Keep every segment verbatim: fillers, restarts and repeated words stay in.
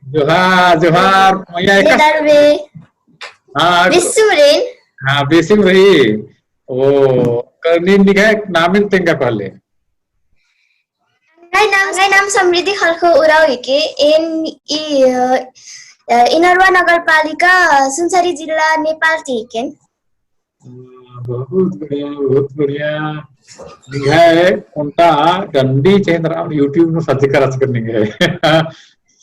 जोहार, जोहार, मइया एका दरबे। हाँ, बिस्सुम रई। हाँ, बिस्सुम रई। ओ, कनी निंग्है नामेन तेंगा पहले। एंग्है नाम, एंग्है नाम समृद्धि खलखो उराँव हिके, एन ई, अ, अ, इनर्वा नगरपालिका, सुनसरी जिल्ला, नेपाल ती हिकेन। हाँ, बहुत बढ़िया, बहुत बढ़िया। निंग्है ओन्टा डंडी चेंद्रा YouTube नू search करा सकत निंग्है।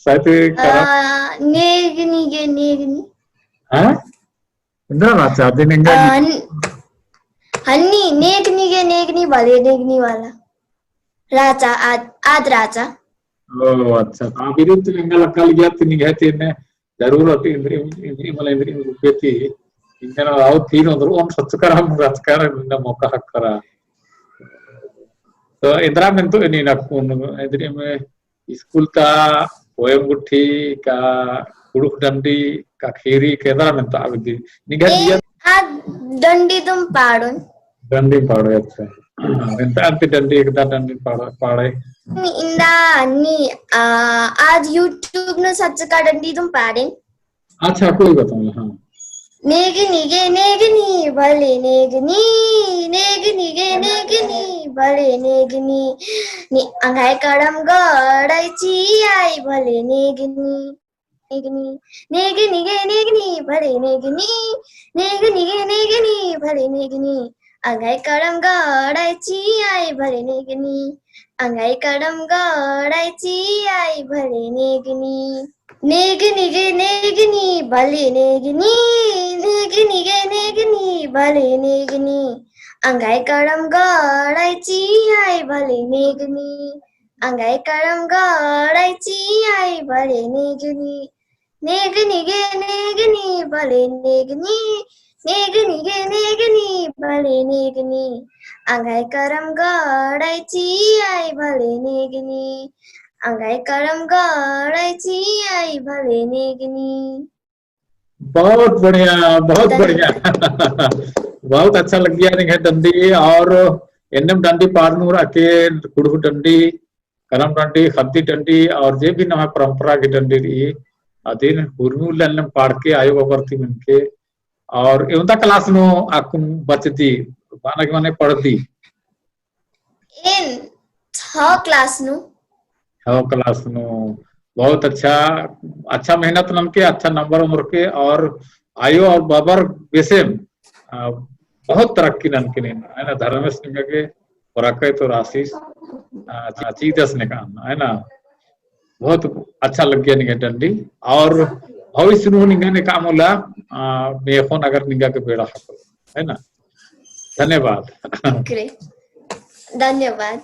शायद अ, करा नेगनी गे नेगनी। हाँ? एन्दरा रहचा, अदिन एंगा अ, न-, हन्नी, नेगनी गे नेगनी बले, नेगनी वाला। रहचा, आद, आद रहचा। ओ, अच्छा। तो आ video तो एंगा लग्गा लगिया तो निंग्है ती एन्ने जरूर अति एन्दरी, एन्दरी, मला एन्दरी रूपे ती। एंगन आउ फिर ओन्दरओन सच्चकर हम रचकर निंगा मौका हक्करा। तो एन्दरा मेन्तोन एन्ने अक्कुन, एन्दरी में स्कूल ता पोएम गुट्ठी का कुँड़ुख़ डंडी का ख़ीरी का एन्दरा मेन्तोन आ बिद्दी। निंग्है ए, जिया आ डंडी दुम पाड़ोन। डंडी पाड़ो, अच्छा। हाँ, एन्ता अन्ती डंडी एकदा डंडी पाड़ो, पाड़े। नी, इन्दा नी, आ, आद YouTube नू सच्चका डंडी दुम पाड़ेन। अच्छा, कोई बात नहीं, हाँ। नेगनी गे नेगनी, भले नेगनी, नेगनी गे नेगनी, भले नेगनी, नी अंग्है कड़म गड़ाई चिआई, भले नेगनी, नेगनी, नेगनी गे नेगनी, भले नेगनी, नेगनी गे नेगनी, भले नेगनी, अंग्है कड़म गड़ाई चिआई, भले नेगनी, अंग्है कड़म गड़ाई चिआई, भले नेगनी। नेगनी गे नेगनी, भले नेगनी, नेगनी गे नेगनी, भले नेगनी, अंग्है कड़म गड़ाई चिआई, भले नेगनी, अंग्है कड़म गड़ाई चिआई, भले नेगनी। नेगनी गे नेगनी, भले नेगनी, नेगनी गे नेगनी, भले नेगनी, अंग्है कड़म गड़ाई चिआई, भले नेगनी, अंग्है कड़म गड़ाई चिआई, भले नेगनी। बहुत बढ़िया, बहुत बढ़िया। बहुत अच्छा लग्गिया निंग्है डंडी, और एन्नेम डंडी पाड़नू रअके, कुँड़ुख़ डंडी, करम डंडी, ख़द्दी डंडी और जे भी नम्है परंपरा की डंडी रई, अदिन हुरमी उल्ला एन्नेम पाड़के आयो बाबर ती मेनके। और एवंदा class नू अक्कुन बचदी, माने, माने पढ़दी? एन छः class नू। छः class नू। बहुत अच्छा, अच्छा मेहनत ननके, अच्छा number ओंगरके और आयो और बाबर बेसेम, आ, बहुत तरक्की ननके नीन, है ना? धर्मेस निंगा गे ओराकय तो आशीष, आ, चीदस नेका, है ना? बहुत अच्छा लग्गिया निंग्है डंडी, और भविष्य नू निंगा नेका मला, आ, मेख़ोन अगर निंगा गे बेड़ा हको, है ना? धन्यवाद। धन्यवाद।